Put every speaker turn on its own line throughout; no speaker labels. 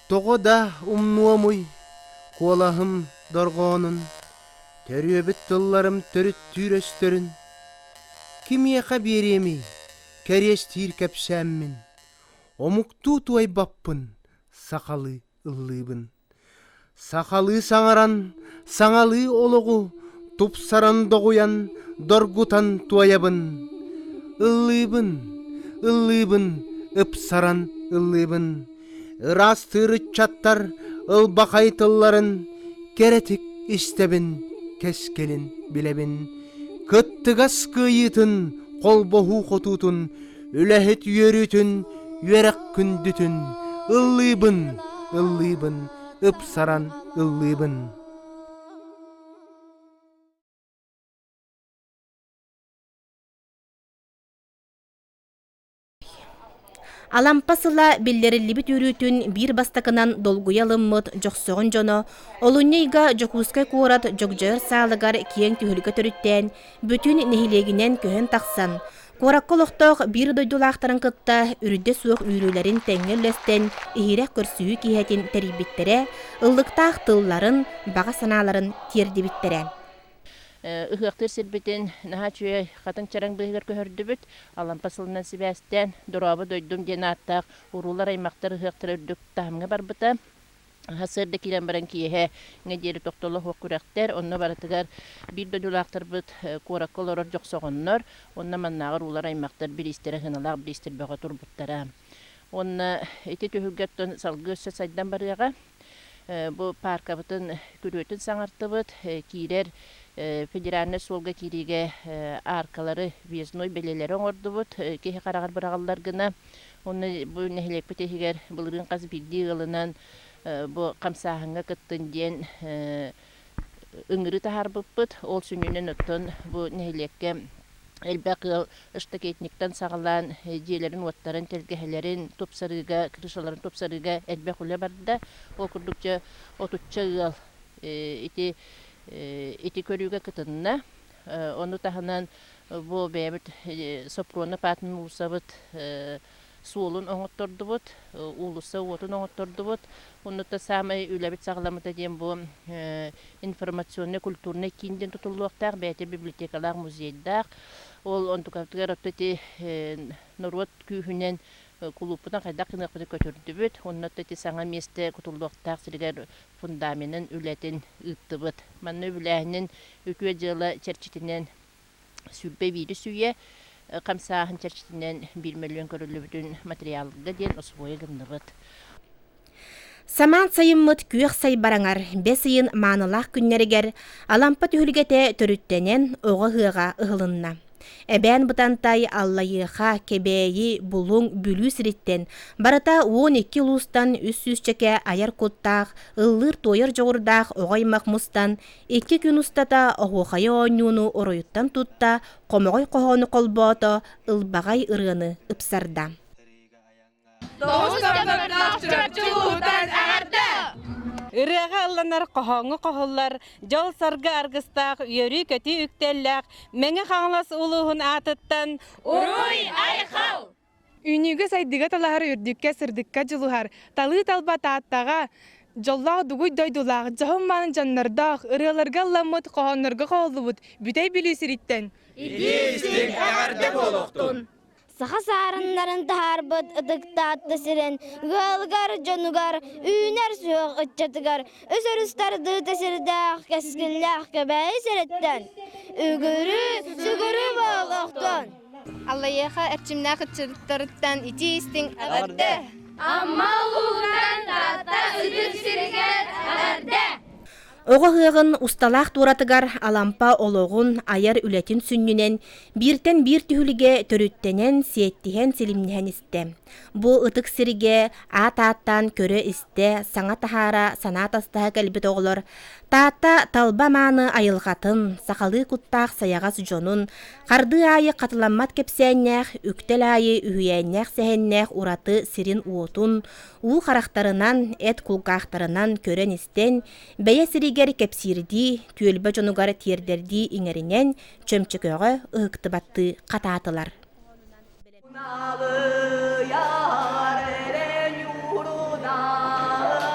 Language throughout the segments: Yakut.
Тоҕо да умнуомуй куолаһым дорҕоонун, төрүөбүт тылларым төрүттүүр өстөрүн? Кимиэхэ биэриэмий кэриэстиир кэпсээммин, омуктуу туойбаппын, сахалыы ыллыыбын. Сахалыы саҥаран, саҥалыы олоҕу тупсаран доҕуйан, доргутан туойабын. Ыллыыбын, ыллыыбын, ыпсаран ыллыыбын. Ыраастыыр ыччаттар ылбахай тылларын кэрэтик истэбин, кэскилин билэбин. Кыттыгас кыайыытын, холбоһуу хотуутун, үлэһит үөрүүтүн, үөрэх күндүтүн ыллыыбын, ыллыыбын, ыпсаран ыллыыбын.
Алампа сыла биллэриллибит үөрүүтүн биир бастакынан долгуйа ылыммыт Дьохсоҕон дьоно олунньу ыйга Дьокуускай куорат Дьогдьойор саалыгар киэҥ түһүлгэ төрүттээн, бүтүн нэһилиэгинэн көһөн тахсан, куоракка олохтоох биир дойдулаахтарын кытта үрдэ суох үөрүүлэрин тэҥҥэ үллэстэн иһирэх көрсүһүү киэһэтин тэрийбиттэрэ, ыллыктаах тылларын, баҕа санааларын тиэрдибиттэрэ.
Ыһыахтыыр сирбитин наһаа үчүгэй хатыҥ чараҥ быыһыгар көһөрдүбүт. Алампа сылынан сибээстээн Дорообо дойдум диэн ааттаах уруулар-аймахтар ыһыахтара үрдүк таһымҥа барбыта. Сарсыарда киирэн баран киэһэ диэри тохтоло суох күрэхтэр, онно барытыгар биир дойдулаахтарбыт куоракка олорор дьохсоҕоннор уонна маннааҕы уруулар-аймахтар бириистэрэ сыаналаах бириистэр бөҕө турбуттара. Уонна ити түһүлгэттэн салгыы өссө сайдан барыаҕа. Бу пааркабытын күрүөтүн саҥартыбыт, киирэр федеральнай суолга киириигэ аркалары, въездной бэлиэлэри оҥордубут, киһи хараҕар быраҕыллар гына. Уонна бу нэһилиэкпит иһигэр былырыын хас биирдии ыалынан бу хамсааһыҥҥа кыттын диэн ыҥырыы таһаарбыппыт. Ол сүнньүнэн оттон бу нэһилиэккэ элбэх ыал штакетниктан саҕалаан дьиэлэрин-уоттарын, тэлгэһэлэрин тупсарыыга, крышаларын тупсарыыга элбэх үлэ барда. Ол курдук дьэ отучча ыал ити ити көрүүгэ кытынна. Ону таһынан бу бэйэбит Сопрунов аатын уулуссабыт суолун оҥоттордубут, уулусса уотун оҥоттордубут. Оннуттан саамай үлэбит саҕаламмыта диэн бу информационнай-культурнай киин диэн тутуллуохтаах, бэйэтэ библиотекалаах, музейдаах. Ол онтукабытыгар оттон ити норуот күүһүнэн кулууппутун хайдах гыныахпытын көтүрдүбүт. Онно ити саҥа миэстэ кутуллуохтаах сиригэр фундаменын үлэтин ыыттыбыт. Манна үбүлээһинин үтүө дьыала чэрчитинэн 21 үйэ хамсааһын чэрчитинэн биир мөлүйүөн көрүллүбүтүн материалга диэн освоя гынныбыт.
Самаан сайыммыт күөх сайбараҥар бэс ыйын маанылаах күннэригэр Алампа түһүлгэтэ төрүттэнэн оҕо ыһыаҕа ыһылынна. Эбээн Бытантай, Аллайыаха, Кэбээйи, Булуҥ, Бүлүү сириттэн барыта 12 улуустан үс сүүсчэкэ айар куттаах, ыллыыр-туойар дьоҕурдаах оҕо аймах мустан Икки күн устата оһуохайы оонньууну оройуттан тутта, хомоҕой хоһоону холбоото, ылбаҕай ырыаны ыпсарда.
Тоҕус томтордоох Чурапчы улууһуттан эҕэрдэ!
Ырыаҕа ылланар, хоһооҥҥо хоһуллар, дьол-саргы аргыстаах, үөрүү-көтүү үктэллээх Мэҥэ Хаҥалас улууһун аатыттан
Уруй-айхал!
Үүнүүгэ-сайдыыга талаһар үрдүккэ, сырдыкка дьулуһар, талыы-талба Тааттаҕа, дьоллоох дугуй дойдулаах, дьоһун-мааны дьоннордоох, ырыаларга ылламмыт, хоһооннорго хоһуллубут Бүтэй Бүлүү сириттэн
Итии-истиҥ эҕэрдэ буолуохтун!
Саха саарыннарын таһаарбыт ытык Таатта сирин ыалыгар, дьонугар, үүнэр сүһүөх ыччатыгар үс өрүс тардыыта сирдээх, кэскиллээх Кэбээйи сириттэн үгүрү, сүгүрү буолуохтун!
Аллайыаха эрчимнээх ыччаттарыттан итии-истиҥ эҕэрдэ!
Амма улууһуттан Таатта ытык сиригэр эҕэрдэ!
Оҕо ыһыаҕын усталаах туоратыгар Алампа олоҕун, айар үлэтин сүнньүнэн бииртэн биир түһүлгэ төрүттэнэн, сиэттиһэн, силимнэһэн истэ. Бу ытык сиргэ аат ааттаан көрө-истэ, саҥа таһаара, санаа атастаһа кэлбит оҕолор Таатта талба мааны айылҕатын, сахалыы куттаах сайаҕас дьонун, Хардыы аайы хатыламмат кэпсээннээх, үктэл аайы үһүйээннээх сэһэннээх ураты сирин-уотун, уу харахтарынан, эт кулгаахтарынан көрөн-истэн, бэйэ сиригэр кэпсиирдии, түөлбэ дьонугар тиэрдэрдии иҥэринэн, чөмчөкөҕө ыһыктыбаттыы хатаатылар.
Уналыйар эрэ ньуурунаалыйар.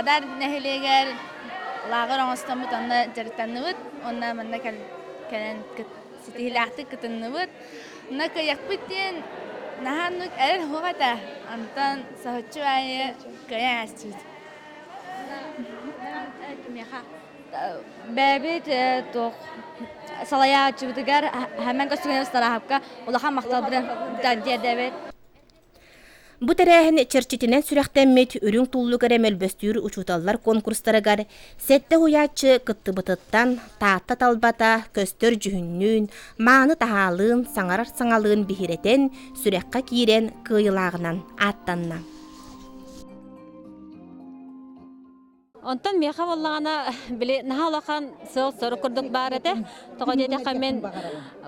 Хадаар нэһилиэгэр лааҕыр оҥостоммут онно дьарыктанныбыт уонна манна кэлэн ситиһиилээхтик кытынныбыт. Онно кыайыахпыт диэн наһаа оннук эрэл суох этэ. Онтон соһуччу аайы кыайан ааспыт.
Бэйэбит туох салайааччыбытыгар Хэмэн Көстүүнэбис Тараһапка улахан махталбытын тиэрдэбит.
Бу тэрээһин чэрчитинэн сүрэхтэммит Үрүҥ туллук эрэ мөлбөстүүр учууталлар конкурстарыгар сэттэ уһуйааччы кыттыбытыттан Таатта талбата көстөр дьүһүннүүн, мааны таһаалыын, саҥарар саҥалыын биһирэтэн, сүрэххэ киирэн кыайыылааҕынан ааттанна.
Онтон миэхэ буоллаҕына, били наһаа улахан сыал-сорук курдук баар этэ. Тоҕо диэтэххэ мин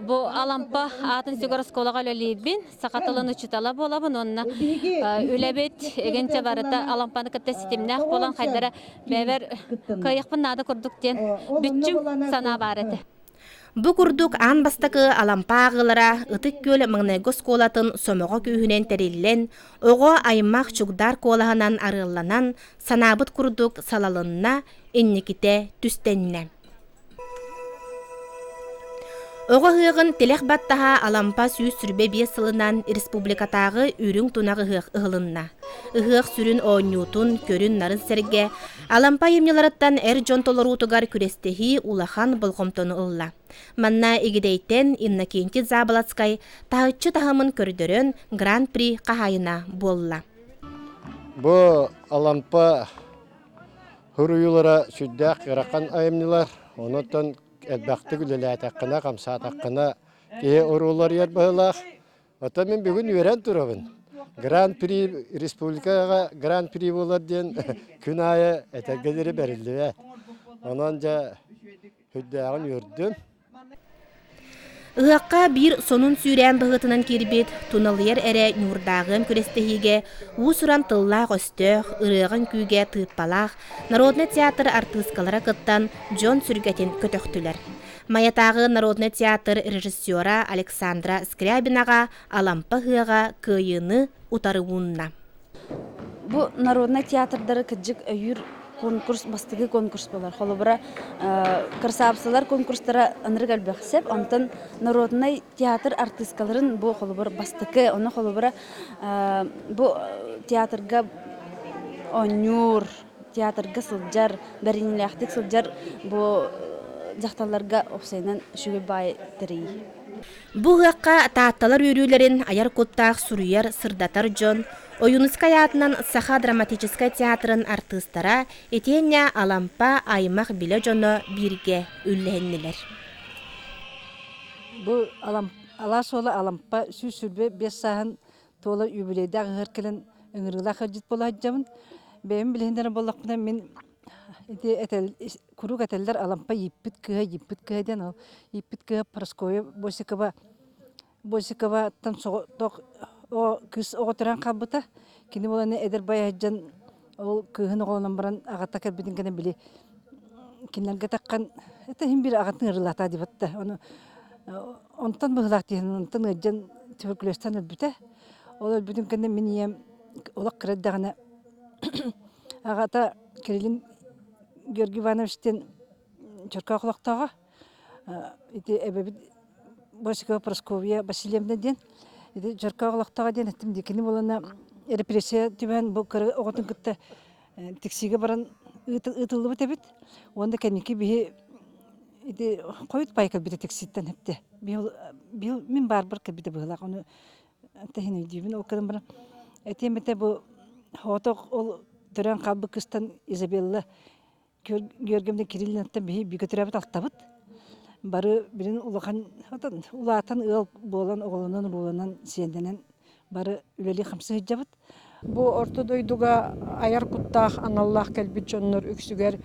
бу Алампа аатын сүгэр оскуолаҕа үлэлиирбин, саха тылын учуутала буолабын уонна үлэбит эгинчэ барыта Алампаны кытта ситимнээх буолан хайдара бэйэбэр кыайыахпын наада курдук диэн бүччүм санаа баар этэ.
Бу курдук аан бастакы Алампа ааҕыылара Ытык Күөл маҥнайгы оскуолатын сомоҕо күүһүнэн тэриллэн, оҕо аймах чугдаар куолаһынан арыалланан, санаабыт курдук салалынна, инникитэ түстэннэ. Оҕо ыһыаҕын тилэх баттаһа Алампа 125 сылынан республикатааҕы үрүҥ тунах ыһыах ыһылынна. Ыһыах сүрүн оонньуутун, көрүн-нарын сэргэ Алампа айымньыларыттан эр дьон толоруутугар күрэстэһии улахан болҕомтону ылла. Манна Игидэйтэн Иннокентий Заболоцкай таһыччы таһымын көрдөрөн Гран-при хаһаайына буолла.
Бу Алампа суруйуулара сүрдээх ыарахан айымньылар. Онон элбэхтик үлэлээтэххинэ, хамсаатаххына киһи урууларыйар быһыылаах. Оттон мин бүгүн үөрэн турабын. Гран-при республикаҕа гран-при буолар диэн күн аайы этэргэ диэри бэриллибэт. Онон дьэ сүрдээҕин үөрдүм.
Ыһыахха биир сонун сүүрээн быһыытынан киирбит туналыйар эрэ ньуурдааҕыам күрэстэһиигэ уус-уран тыллаах-өстөөх, ырыаҕа-үҥкүүгэ тыыппалаах народнай театр артыыскалара кыттан дьон сүргэтин көтөхтүлэр. Майатааҕы народнай театр режиссера Александра Скрябинаҕа Алампа ыһыаҕа кыайыыны утары уунна.
Бу народнай театрдары кырдьык өйүүр конкурс бастакы конкурс буолар. Холобура, красавцалар конкурстара ынырык элбэх сөп. Онтон народнай театр артыыскаларын бу холобур бастакы, ону холобура бу театрга оонньуур, театрга сылдьар, бэриниилээхтик сылдьар бу дьахталларга уопсайынан үчүгэй баай тэрийии.
Бу ыһыахха Таатталар үөрүүлэрин айар куттаах суруйар, сырдатар дьон, Ойуунускай аатынан Саха драматическай театрын артыыстара итиэннэ Алампа аймах билэ дьоно бииргэ үллэһиннилэр.
Бу Алаас уола Алампа 125 сааһын туола юбилейдаах ыһыар кэлэн ыҥырыылаах ыалдьыт буола сылдьабын. Бэйэм билиһиннэрэн буоллахпына мин ити этэл куруук этэллэр Алампа ииппит кыыһа ииппит кыыһа диэн ол ииппит кыыһа Парасковья Босикова Босиковаттан соҕотох о кыыс оҕо төрөөн хаалбыта. Кини буолан эдэр бай сылдьан ол кыыһын оҕолонон баран аҕата кэлбитин кэннэ били кинилэргэ таххан это иһин биир аҕатын ыарыылаата диэбит да ону онтон быһыылаах диэн онтон ыалдьан туберкулезтан өлбүтэ. Ол өлбүтүн кэннэ мин ийэм олох кыра эрдэҕинэ аҕата Кириллин Георгий Иванович диэн Чөркөөх олохтооҕо. Ити эбэбит Босикова Прасковья Васильевна диэн ити Чөркөөх олохтооҕо диэн эттим дии. Кини буолана репрессия түбэһэн бу кыра оҕотун кытта тиксиигэ баран ыытыллыбыт эбит. Уонна кэнники биһи ити хойут пай кэлбитэ тиксииттэн эптэ. Быйыл мин баарбар кэлбитэ быһыылаах. Ону тэһин өйдүүбүн. Ол гынан баран этиэм этэ бу соҕотох ол төрөөн хаалбыт кыстан Изабелла Георгиевна Кириллинаттан биһи бииргэ төрөөбүт алтабыт. Бары билин улахан улаатан ыал буолан оҕолонон урууланан сиэннэнэн бары үлэлии-хамсыы сылдьабыт.
Бу орто дойдуга айар куттаах аналлаах кэлбит дьоннор үксүгэр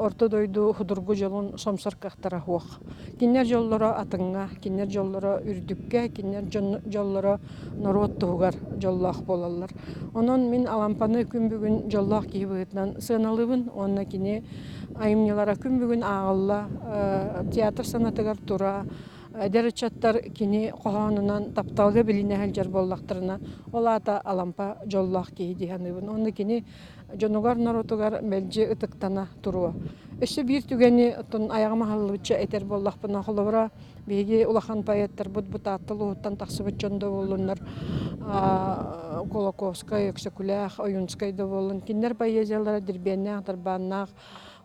орто дойду судургу дьолун сомсор кыахтара суох. Кинилэр дьоллоро атыҥҥа, кинилэр дьоллоро үрдүккэ, кинилэр дьоллоро норуот туһугар дьоллоох буолаллар. Онон мин Алампаны күн бүгүн дьоллоох киһи быһыытынан сыаналыыбын уонна кини айымньылара күн бүгүн ааҕылла, театр санатыгар тура. Эдэр ыччаттар кини хоһоонунан тапталга билинэ сылдьар буоллахтарына, ол аата Алампа дьоллоох киһи дии саныыбын. Уонна кини дьонугар, норуотугар мэлдьи ытыктана туруо. Өссө биир түгэни оттон айаҕым аһыллыбычча этэр буоллахпына, холобура, биһиги улахан поэттарбыт бу Таатта улууһуттан тахсыбыт дьон да буоллуннар, Кулаковскай, Өксөкүлээх, Ойуунскай да буоллун, кинилэр поэзиялара дирбиэннээх, дарбааннаах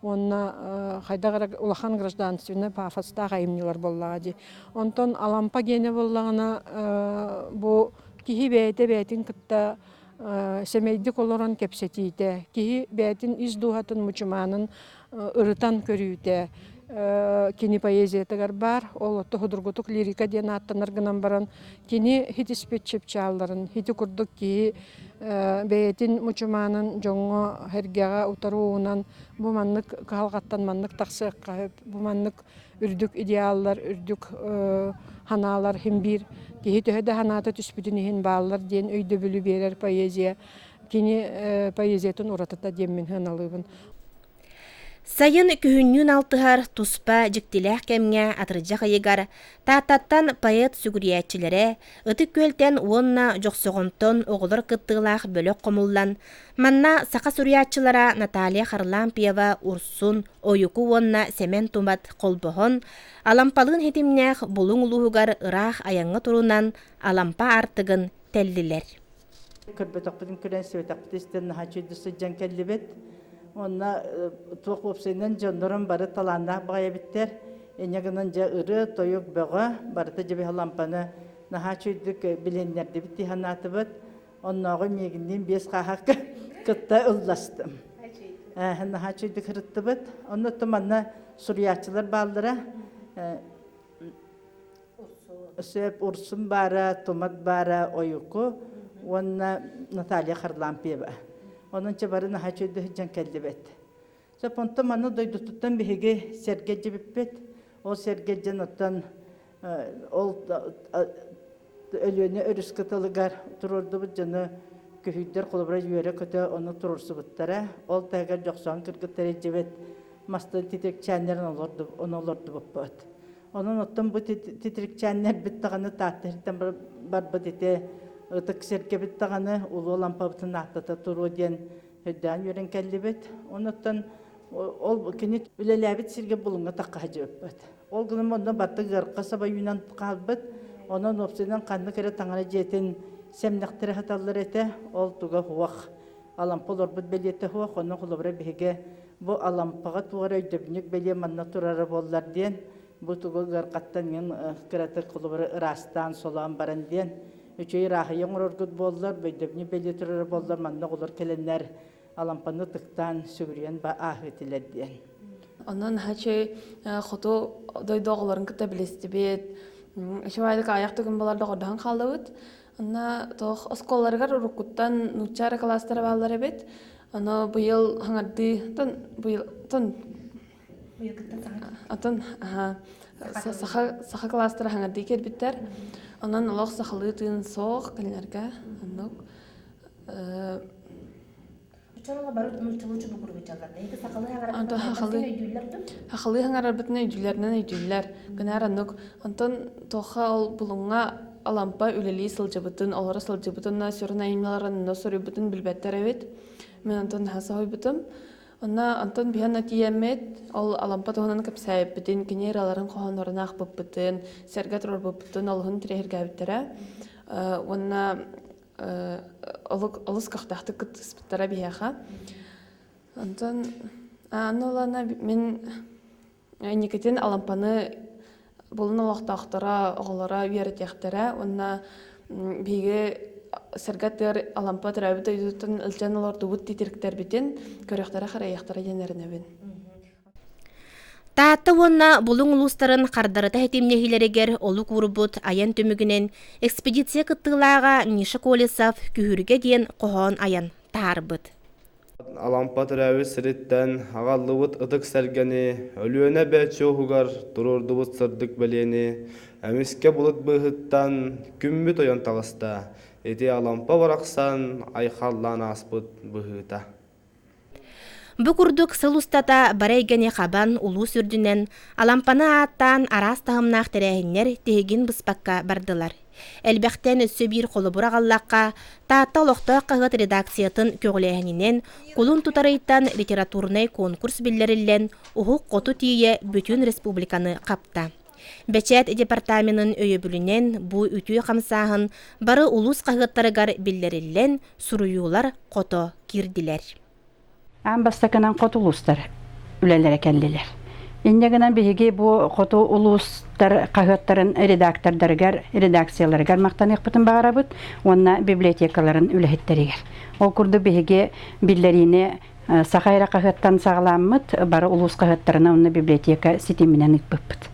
уонна хайдах эрэ улахан гражданственнай пафостаах айымньылар буоллаҕа дии. Онтон Алампа гиэнэ буоллаҕына, бу киһи бэйэтэ бэйэтин кытта сэмэйдик олорон кэпсэтиитэ, киһи бэйэтин ис дууһатын мучумаанын ырытан көрүүтэ кини поэзиятыгар баар. Ол отто судургутук лирика диэн ааттанар гынан баран, кини хитиспит чыпчаалларын, хити курдук киһи бэйэтин мучумаанын дьоҥҥо сэргэҕэ утары уунан бу маннык кыһалҕаттан маннык тахсыахха сөп, бу маннык үрдүк идеаллар, үрдүк санаалар иһин биир киһи төһө да санаата түспүтүн иһин бааллар диэн өйдөбүлү биэрэр поэзия кини поэзиятын уратыта диэммин сыаналыыбын.
Сайын күһүннүүн алтыһар туспа дьиктилээх кэмҥэ атырдьах ыйыгар Тааттаттан поэт сүгүрүйээччилэрэ Ытык Күөлтэн уонна Дьохсоҕонтон оҕолор кыттыылаах бөлөх хомуллан, манна саха суруйааччылара Наталья Харлампьева, Урсун, Ойуку уонна Сэмэн Тумат холбоһон, Алампалыын ситимнээх Булуҥ улууһугар ыраах айаҥҥа турунан Алампа аартыгын тэллилэр.
Көрбөтөхпүтүн көрөн, истибэтэхпитин истэн наһаа үчүгэйдик сылдьан кэллибит. Уонна туох уопсайынан дьоннорум бары талааннаах баҕайы эбиттэр. Инньэ гынан дьэ ырыа, тойук бөҕө, барыта дьэ лампаны наһаа үчүгэйдик билиннэрдибит дии санаатыбыт. Оннооҕу миигинниин биэс хааһакка кытта ылластым. Наһаа үчүгэйдик ырыттыбыт. Онно манна суруйааччылар бааллара. Сөп Урсун баара, Тумат баара, Ойуку уонна Наталья Харлампьева. Онон чэ бары наһаа үчүгэйдик сылдьан кэллибит. Сөп онтон манна дойдутуттан биһиги сэргэ дьибиппит. Ол сэргэ дьэн оттон ол Өлүөнэ өрүс кытылыгар туруордубут дьону күһүйдэр холобура үөрэ-көтө ону туруорсубуттара. Ол таһыгар дьохсоон кыргыттар илдьибит мастан титирикчээннэрин ону олордубуппут. Онон оттон бу титирикчээннэрбит даҕаны Таатта сиртэн барбыт ити ытык сиргэбит даҕаны улуу лампабытын ааттата туруо диэн өйдөөн үөрэн кэллибит. Онуттан ол кини үлэлээбит сиргэ булуҥҥа тахха сылдьыбыппыт. Ол гынан онно барыта ыарха саба үүнэн хаалбыт. Онон уопсайынан ханнык эрэ таҥара дьиэтин сэмнэхтэрэ сыталлар этэ. Ол туга суох. Алампа олорбут бэлиэтэ суох. Онон холобура биһиги бу Алампаҕа туох эрэ өйдөбүнньүк бэлиэ манна турара буоллар диэн бу тугу ыархаттан мин кыратык холобура ыраастаан солоон баран диэн үчүгэй ырааһыйа оҥороргут буоллар, өйдөбүнньүк бэлиэ турара буоллар манна оҕолор кэлэннэр Алампаны ытыктаан сүгүрүйэн ба ааһыы этилэр диэн.
Онон хачы хоту дойду оҕолорун кытта билистибит. Үчүгэйдик аҕыйах да күн буолар доҕордоһон хааллыбыт. Онно туох оскуолаларыгар уруккуттан нуучча эрэ кылаастара бааллар эбит. Ону быйыл хаҥардыы тон быйыл тон атын саха саха кылаастара хаҥардыы кэлбиттэр. Онон олох сахалыы тыын суох кинилэргэ оннук Сахалыы хаҥарарбытын өйдүүллэринэн өйдүүллэр. Гынаар оннук. Онтон туохха ол Булуҥҥа Алампа үлэлии сылдьыбытын, олоро сылдьыбытын, сүрүн айымньыларын онно суруйбутун билбэттэр эбит. Мин онтон наһаа соһуйбутум. Онно онтон биһэн тиийэммит, ол Алампа туһунан кэпсээбиппитин, кини ырыаларын хоһооннорун аахпыппытын, сэргэ туруорбуппутун олуһун тирэһиргээбиттэрэ. Уонна олус көхтөөхтүк кыттыспыттара биһиэхэ. Онтон аны ылана мин инникитин Алампаны булун олохтоохторо, оҕолоро үөрэтиэхтэрэ уонна биһиги сэргэ тыар Алампа төрөөбүт дойдутуттан илдьэн олордубут титириктэрбитин көрүөхтэрэ-харайыахтара диэн эрэнэбин.
Таатта уонна Булуҥ улуустарын хардарыта ситимнэһиилэригэр олук уурбут айан түмүгүнэн экспедиция кыттыылааҕа Миша Колесов «Күһүргэ» диэн хоһоон айан таһаарбыт.
Алампа төрөөбүт сириттэн аҕаллыбыт ытык сэргэни Өлүөнэ эбэ чуоһугар туруордубут сырдык бэлиэни эмискэ былыт быыһыттан күммүт ойон таҕыста. Ити Алампа барахсан айхаллаан ааспыт быһыыта.
Бу курдук сыл устата бары эйгэни хабан улуус үрдүнэн Алампаны ааттаан араас таһымнаах тэрээһиннэр тиһигин быспакка бардылар. Элбэхтэн өссө биир холобур аҕаллахха, Таатта олохтоох хаһыат редакциятын көҕүлээһининэн кулун тутар ыйтан литературнай конкурс биллэриллэн, уһук хоту тиийэ бүтүн республиканы хапта. Бэчээт департаменын өйөбүлүнэн бу үтүө хамсааһын бары улуус хаһыаттарыгар биллэриллэн, суруйуулар хото киирдилэр.
Аан бастакынан хоту улуустар үлэлэрэ кэллилэр. Инньэ гынан биһиги бу хоту улуустар хаһыаттарын редактордарыгар, редакцияларыгар махтаныахпытын баҕарабыт уонна библиотекаларын үлэһиттэригэр. Ол курдук биһиги биллэриини Саха эрэ хаһыаттан саҕаламмыт бары улуус хаһыаттарына уонна библиотека ситиминэн ыыппыппыт.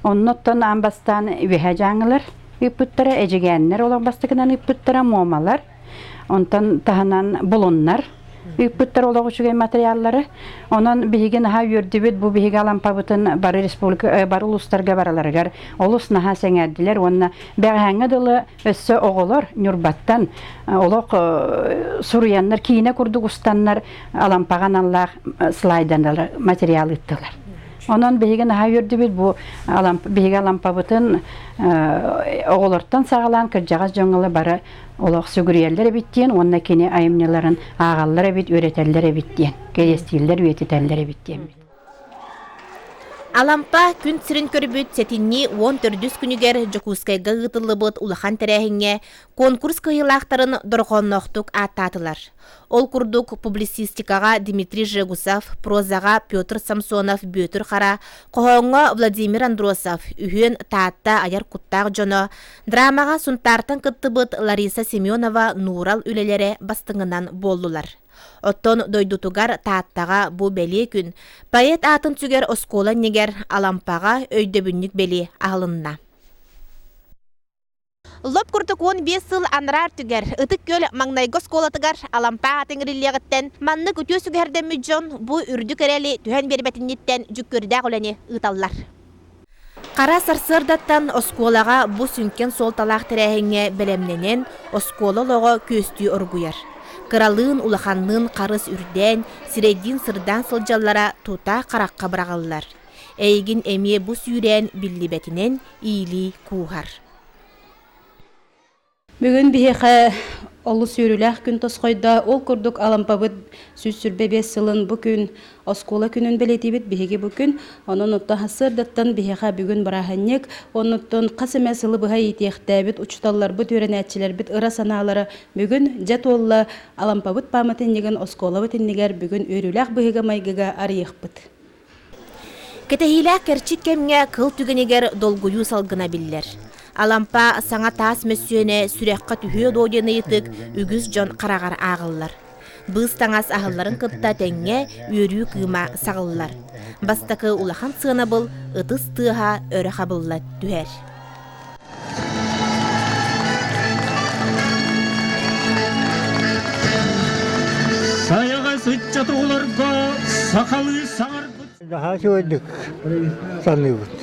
Оннуттан аан бастаан Үөһээ Дьааҥылар ыыппыттара, Эдьигээннэр олох бастакынан ыыппыттара, Муомалар, Онтон таһынан булуннар ыыппыттар олох үчүгэй материаллары. Онон биһиги наһаа үөрдүбүт бу биһиги алампабытын бары республика бары улуустарга бараларыгар олус наһаа сэҥээрдилэр уонна бэҕэһээҥҥэ дылы өссө оҕолор Ньурбаттан олох суруйаннар киинэ курдук устаннар алампаҕа аналлаах слайданар материал ыыттылар. Онон биһиги наһаа үөрдүбүт бу биһиги алампабытын оҕолортон саҕалаан кырдьаҕас дьоҥҥо бары олох сүгүрүйэллэр эбит диэн уонна кини айымньыларын ааҕаллар эбит, үөрэтэллэр эбит диэн, кэриэстииллэр, үйэтитэллэр эбит диэммит.
Алампа күн сирин көрбүт сэтинньи 14 күнүгэр Дьокуускайга ыытыллыбыт улахан тэрээһиҥҥэ конкурс кыайыылаахтарын дорҕоонноохтук ааттаатылар. Ол курдук, публицистикаҕа Дмитрий Жегусов, прозаҕа Петр Самсонов, Бүөтүр Хара, хоһооҥҥо Владимир Андросов, үһүөн Таатта айар куттаах дьоно, драмаҕа Сунтаартан кыттыбыт Лариса Семенова Нуурал үлэлэрэ бастыҥынан буоллулар. Оттон дойдутугар Тааттаҕа бу бэлиэ күн поэт аатын сүгэр оскуола иннигэр Алампаҕа өйдөбүнньүк бэлиэ аһылынна. Лоп курдук 15 сыл анараа өртүгэр Ытык Күөл маҥнайгы оскуолатыгар Алампа аатын иҥэриллиэҕиттэн маннык үтүө сүгэһэрдэммит дьон бу үрдүк эрэли түһэн биэрбэтинниттэн дьүккүөрдээх үлэни ыыталлар. Хара сарсыардаттан оскуолаҕа бу сүҥкэн суолталаах тэрээһиҥҥэ бэлэмнэнэн оскуола олоҕо күөстүү оргуйар. Кыралыын, улаханныын харыс үрдээн, сирэйдиин сырдаан сылдьаллара тута харахха быраҕыллар. Эйигин эмиэ бу сүүрээн биллибэтинэн иилии кууһар.
Бүгүн биһиэхэ олус үөрүүлээх күн тосхойдо. Ол курдук Алампабыт 125 сылын бу күн оскуола күнүн бэлиэтиибит биһиги бу күн. Онон оттон сарсыардаттан биһиэхэ бүгүн бырааһынньык, оннуттан хас эмэ сылы быһа иитиэхтээбит учууталларбыт, үөрэнээччилэрбит ыра санаалара бүгүн дьэ туолла. Алампабыт пааматынньыгын оскуолабыт иннигэр бүгүн үөрүүлээх быһыыга-майгыга арыйыахпыт.
Кэтэһиилээх кэрчик кэмҥэ кыл түгэнигэр долгуйуу салгына биллэр. Алампа саҥа таас мөссүөнэ сүрэххэ түһүө дуо диэн ыйытык үгүс дьон хараҕар ааҕыллар. Быыс таҥас аһылларын кытта тэҥҥэ үөрүү кыыма саҕыллар. Бастакы улахан сыанабыл ытыс тыаһа өрө хабылла түһэр.
Сайаҕас ыччат оҕолорго сахалыы саҥарбыт
Наһаа үчүгэйдик саныыбыт.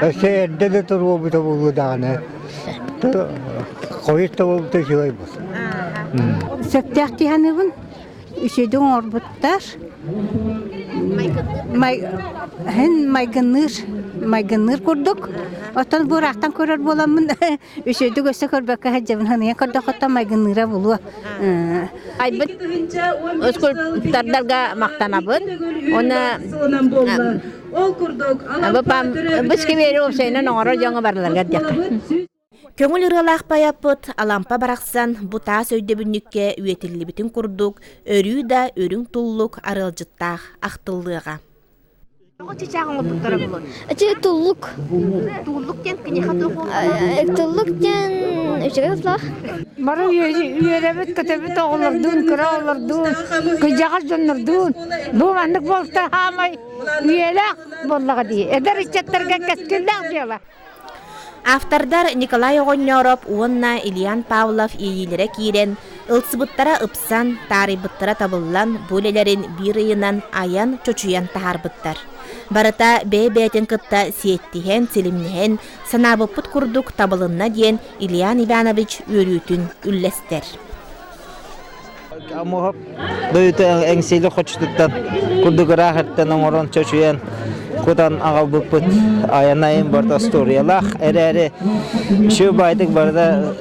Өссө эрдэ да туруорбута буолуо даҕаны. Хойут да буолбута үчүгэй буолуо.
Сөптөөх дии саныыбын. Үчүгэйдик оҥорбуттар. Һин майгынныыр, майгынныыр курдук. Оттон бу ыраахтан көрөр буоламмын үчүгэйдик өссө көрбөккө сылдьабын. Хыныйан көрдөххө майгынныыра булуо.
Айбыт скульптордарга махтанабын. Уонна бу сквери уопсайынан оҥорор дьоҥҥо барыларыгар диэххэ.
Көҥүл ырыалаах поэппыт Алампа барахсан бу таас өйдөбүнньүккэ үйэтиллибитин курдук өрүү да үрүҥ туллук арыалдьыттаах ахтыллыаҕа. Тоҕо чычаах оҥорбуттара булун?
Ити туллук.
Туллук диэн киниэхэ туох
Туллук диэн үчүгэй тыллаах.
Бары үөрэбит, көтөбүт оҕолордуун, кыра оҕолордуун, кырдьаҕас дьоннордуун. Бу маннык буолта хаамай үйэлээх буоллаҕа дии. Эдэр ыччаттарга кэскиллээх дьыала.
Автордар Николай Оҕонньоороп уонна Ильян Павлов иэйиилэрэ киирэн, ылсыбыттара ыпсан, таарыйбыттара табыллан бу үлэлэрин биир ыйынан айан, чочуйан таһаарбыттар. Барыта бэйэ-бэйэтин кытта сиэттиһэн, силимнэһэн, санаабыппыт курдук табылынна диэн Ильян Иванович үөрүүтүн үллэстэр.
Амуһап дойута эҥсиэли хочотуттан курдук ыраах эртэн оҥорон чочуйан кутан аҕалбыппыт айан-айан барыта остуоруйалаах эрээри үчүгэй баайдык барыта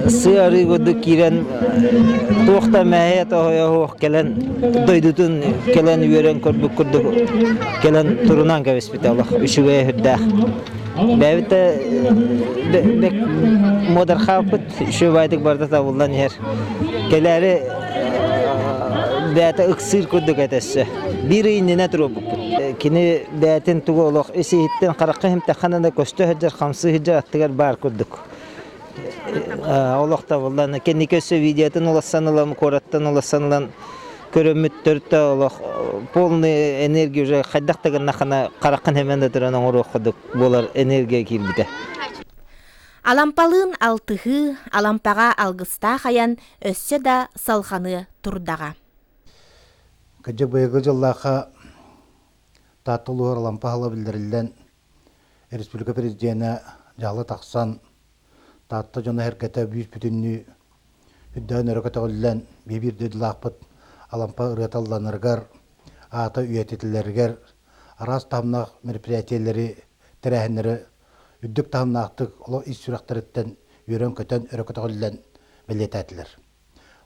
сыа арыы курдук киирэн туох да мэһэйэ тоһойо суох кэлэн дойдутун кэлэн үөрэн көрбүт курдук кэлэн турунан кэбиспитэ олох үчүгэйэ сүрдээх. Бэйэбит да муодархааппыт үчүгэй баайдык барыта табыллан иһэр. Кэлээри бэйэтэ ыксыыр курдук этэ өссө. Биир ый иннинэ туруорбуппут. Кини бэйэтин тугу олох ис-иһиттэн харахха иһимтэххинэ да көстө сылдьар, хамсыы сылдьар аттыгар баар курдук. Олох табыллан кэнники өссө видеотын улассан ылан, куораттан улассан ылан көрөммүттэр да олох полный энергия уже хайдах да гыннаххына хараххын хэмэн да туран оҥоруох курдук буолар энергия киирбитэ.
Алампалыын алтыһыы, Алампаҕа алгыстаах айан өссө да салҕаныа турдаҕа.
Кырдьык быйылгы дьыллаахха Таатта улууһугар Алампа аһылыга биллэриллэн, республика президенэ дьаһала тахсан, Таатта дьоно-сэргэтэ бүүс-бүтүннүү үрдээн өрө көтөҕүллэн, биир дойдулаахпыт Алампа ырыата ылланарыгар, аата үйэтитиллэригэр араас таһымнаах мероприятиелэри, тэрээһиннэри үрдүк таһымнаахтык олох ис сүрэхтэриттэн үөрэн-көтөн, өрө көтөҕүллэн бэлиэтээтилэр.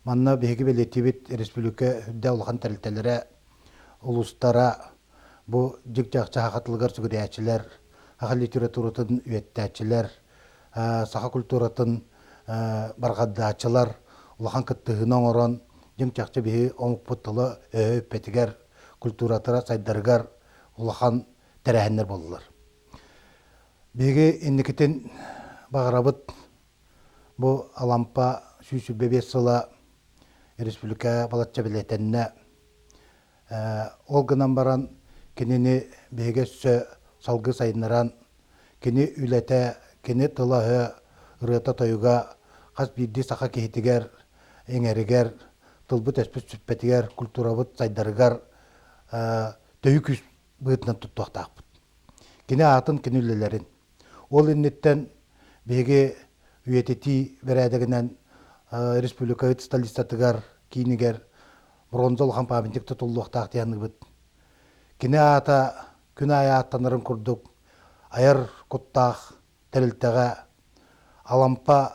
Манна биһиги бэлиэтиибит республика үрдэ улахан тэрилтэлэрэ, улуустара бу дьик-дьахча саха тылыгар сүгүрүйээччилэр, саха литературатын үйэттээччилэр, саха культуратын барҕардааччылар улахан кыттыһыыны оҥорон, дьиҥ-чахчы биһи омукпут тыла өһө үппэтигэр, культуратара сайдарыгар улахан тэрээһиннэр буоллулар. Биһиги инникитин баҕарабыт бу Алампа 125 сыла республика балачча бэлиэтэннэ. Ол гынан баран кинини биһиги өссө салгыы сайыннаран, кини үлэтэ, кини тыла-өһө, ырыата-тойуга хас биирдии саха киһитигэр, иҥэригэр, тылбыт-өспүт сүппэтигэр, культурабыт сайдарыгар төһүү күүс быһыытынан туттуохтаахпыт. Кини аатын, кини үлэлэрин. Ол инниттэн биһиги үйэтитии бэрээдэгинэн республикабыт столицатыгар, киинигэр бронза улахан памятник тутуллуохтаах диэн аныыбыт. Кини аата күн аайы ааттанарын курдук айар куттаах тэрилтэҕэ Алампа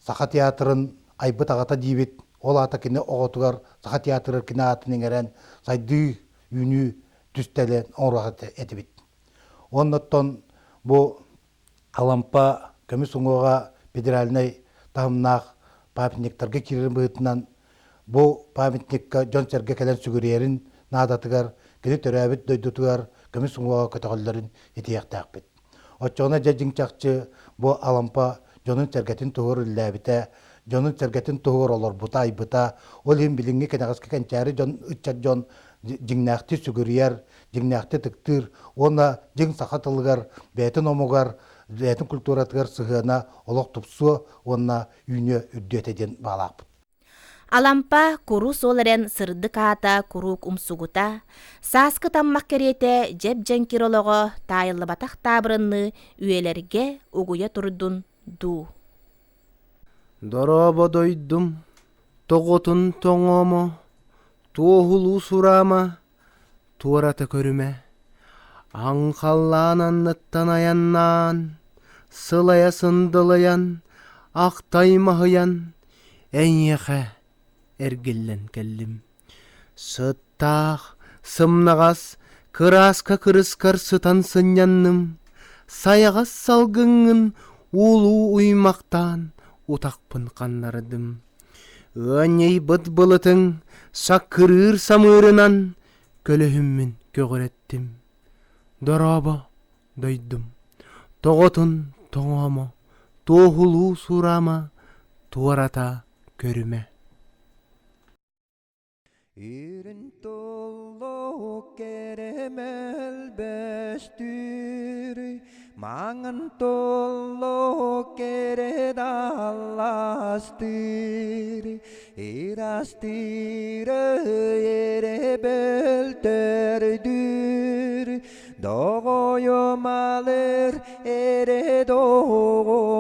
Саха театрын айбыт аҕата диибит, ол аата кини оҕотугар Саха театрыгар кини аатын иҥэрэн сайдыы, үүнүү түстэлин оҥоруох этибит. Уонна оттон бу Алампа көмүс уҥуоҕа федеральнай таһымнаах памятниктарга киирэрин быһыытынан бу памятникка дьон-сэргэ кэлэн сүгүрүйэрин наадатыгар кини төрөөбүт дойдутугар көмүс уҥуоҕа көтөҕөллөрүн итиэхтээхпит. Оччоҕуна дьэ дьиҥ-чахчы бу Алампа дьонун-сэргэтин туһугар үлэлээбитэ, дьонун-сэргэтин туһугар олорбута, айбыта. Ол иһин билиҥҥи кэнэҕэски кэнчээри дьон, ыччат дьон дьиҥнээхтии сүгүрүйэр, дьиҥнээхтии ытыктыыр уонна дьиҥ саха тылыгар, бэйэтин омугар, бэйэтин культуратыгар сыһыана олох тупсуо уонна үүнүө үрдүө этэ диэн баалаахпыт.
Алампа курус ол эрэн сырдык аата куруук умсугута, сааскы таммах кэриэтэ дьэп-дьэҥкир олоҕо таайыллыбатах таабырынныы үйэлэргэ угуйа турдун дуу.
Дорообо дойдум, тоҕотун тоҥомо, туоһулуу сураама, туората көрүмэ. Аҥхаллаан анныттан айаннаан, сылайа сындылыйан, ахтай маһыйан, эйиэхэ эргиллэн кэллим. Сыттаах, сымнаҕас, кырааска кырыскар сытан сынньанным, сайаҕас салгыҥҥын уулуу уймахтаан утахпын ханнардым. Ыанньыйбыт былытыҥ саккырыыр самыырынан көлөһүммүн көҕүрэттим. Дорообо, дойдум, тоҕотун тоҥоомо, туоһулуу сураама, туората көрүмэ.
Үрүн туллук кэрэмэл бөстүүр, маҥан туллук кэрэ далластыыр, ирастыыр эрэ бөлтөрдүүр, доҕойумалыр эрэ доҕор.